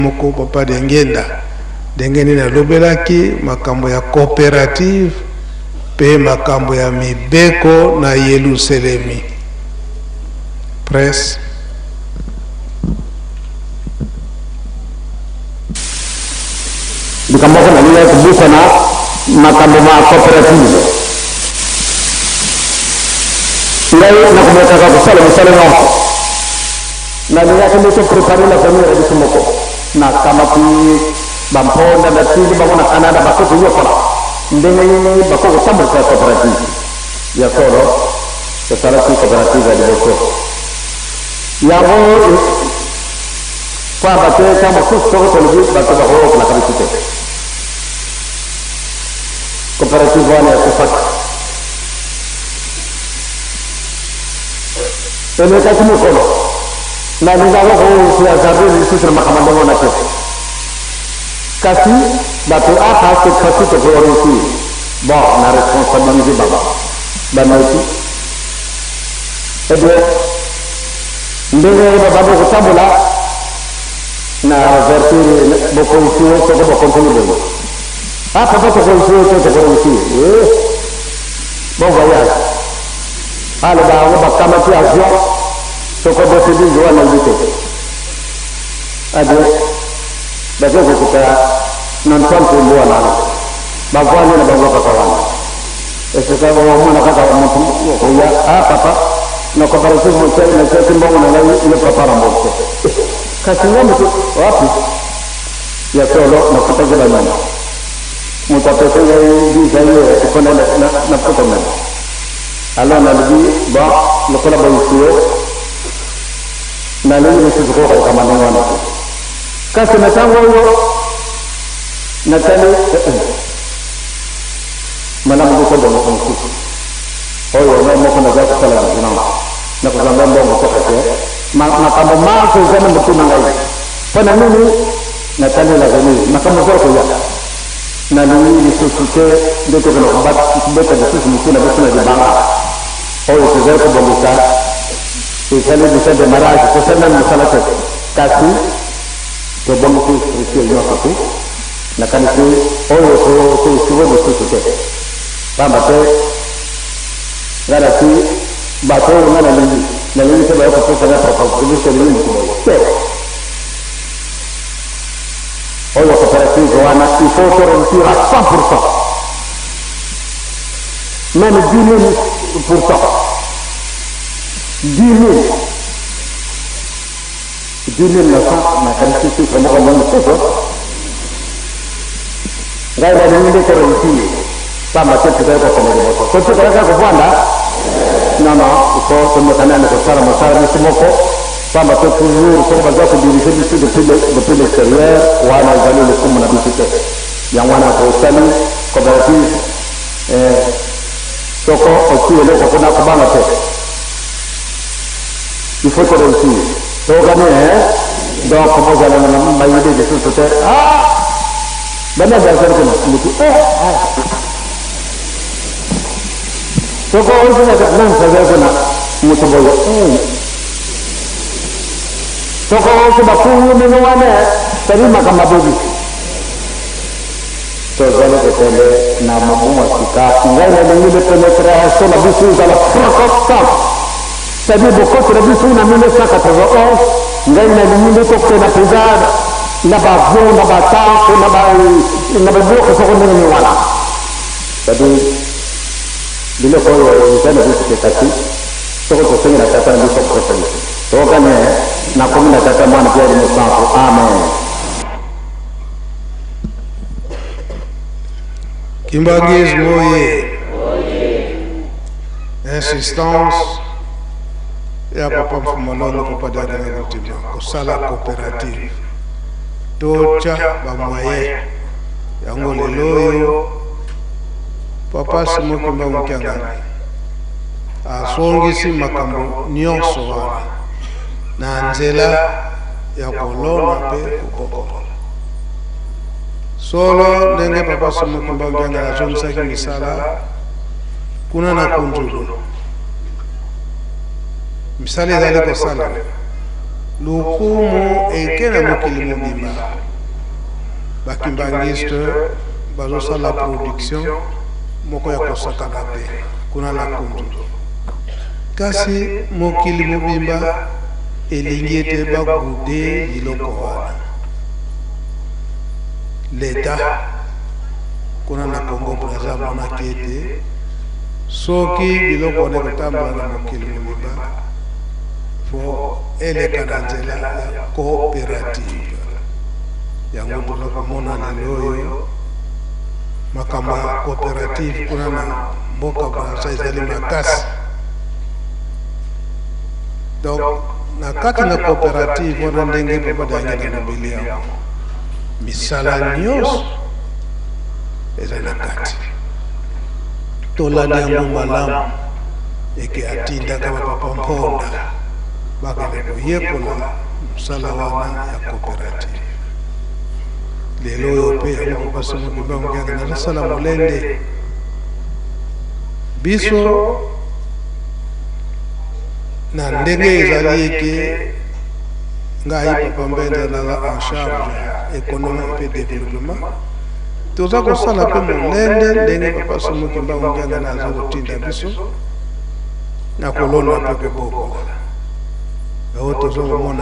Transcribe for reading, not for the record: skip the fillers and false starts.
Moko papa Diangienda ndenge nini alobelaki makambo ya cooperative mpe makambo ya mibeko na Yeluselemi. Presse. Likambo moko nalingaki kobosana, makambo ma cooperative. Ngai nakomekaka kosala mosala nyonso. Nalingaki nde to preparer l'avenir ya biso moko. Nakamati ba mponda natindi bango na Canada bake koyekola ndenge nini bakoki kotambolisa cooperative. Ya solo, tosalaki cooperative ya liboso. Yango pamba te tango mosusu soki tolobi bato bakoyokelaka biso te. Cooperative wana ekufaki. Elekaki mikolo, nalingaka ko se hasarder lisusu na makambo ya ndenge wana te. Kasi bato aka cette fois-ci toko reussir. Bon, na responsabiliser bango. Bameki. Eh bien, ndenge babandi kotambola, na avertir boko echouer soki bo continuer boye. Ah papa toko echouer te, toko reussir. Eh! Bon voyage. Aloba yango bakamati avion soko bosebise wana nayebi te eh bien bake kokuta na Antoine Tumbu wana bavandi na bango kaka wana esika omona kaka moto okoya ah papa na coopérative motiaki natiaki mbongo na ngai yo papa rembourse kasi ngai moto wapi ya solo nafutaki banyama moto apesi ngai visa ye ifo nafuta nyama. Alors nalobi bon lokola bo echoue nalingi lisusu koyoka likambo ya ndenge wana te. Kasi na ntango oyo natali eh, eh, malamu nde tobongisa mosusu oyo ngai moko naza kosala vigilance nakozwa ngai mbongo te kasi makambo manso eza na motu na ngai mpo na nini natali l'avenir makambo eza koya. Nalingi lisusu te nde tokende kobeta lisusu mitu na biso na libanga. Oyo tozali kobongisa ezali dejà demarrage, tosali nanu mosala te, kasi tobongisi structure nyonso tout. Nakanisi oyo to echoue lisusu te, pamba te ngai nasi bato oyo ngai nalingi, nalingi te baya kopesa ngai proposition, biso tolingi moto boye te. Oyo cooperative wana il faut to reussir à 100%. Meme 10 000%. 10 000. 10 900 nakanisi chiffre moko ndenge mosusu. Ngai nalingi nde to reussir. Pamba te tozali kokende liboso. Totikala kaka kovanda? Non, non, il faut tomeka nani kosala mosala biso moko. Pamba te toujours soki baza ko diriger biso depuis l'exterieur wana ezali lokumu na biso te. Yango wana tosali cooperative eh, soko otii eloko kuna kobanga te. Il faut to reussir. Toyokani eh? Donc bozala na mayele lisusu te. Ah! Bana bazali kuna mutu eh ah. Soko ozalaka nani azali kuna mutu boye eh. Soko oki bakungi mino wana sali makambo mabebi. Tozali kokende na mobu mwa sika. Ngai nalingi nde penetration na biso ezala fracassante. C'est-à-dire bokoti na biso na 1991, ngai nalingi nde tokenda mpenza na ba avion, na ba tank, na ba biloko soko ndenge nini wana. C'est-à-dire biloko oyo eza na biso te kasi soko tosengi na Tata na biso akopesa biso. Toyokani eh? Nakomi na Tata, Mwana mpe Elimo Santu. Amen. Kimbanguisme oye! Insistance ya papa Mfumalondo, papa Diangienda Kuntima kosala cooperative totya ba moyen yango lelo oyo papa Simon Kimbangu Kiangani Azongisi makambo nyonso wana na nzela ya kolona mpe kobokola. Solo, ndenge Papa Simon Kimbangu Kiangani azongisaki misala kuna na Kunzulu, misala ezali kosalema. Lokumu eke na mokili mobimba. Ba kimbanguiste bazosala production moko ya kosakana te kuna na Kundu. Kasi mokili mobimba elingi ete bagude biloko wana. Leta kuna na Congo Brazza amonaki ete soki biloko wana ekotambola na mokili mobimba, fo eleka na nzela ya cooperative. Yango toza komona lelo oyo makambo ya cooperative kuna na mboka Brazza ezali makasi. Donc na kati na cooperative wana, ndenge Papa Diangienda alobeli yango, misala nyonso eza na kati. Tolandi yango malamu eke atindaka ba Papa Mponda bakende koyekola mosala wana ya cooperative. Lelo oyo mpe yango Papa Simon Kimbangu Kiangani azosala molende biso na ndenge ezali ete ngai Papa Mbenza naza en charge ya économie mpe développement. Toza kosala mpe molende ndenge Papa Simon Kimbangu Kiangani aza kotinda biso na kolona mpe kobokola yango toza komona.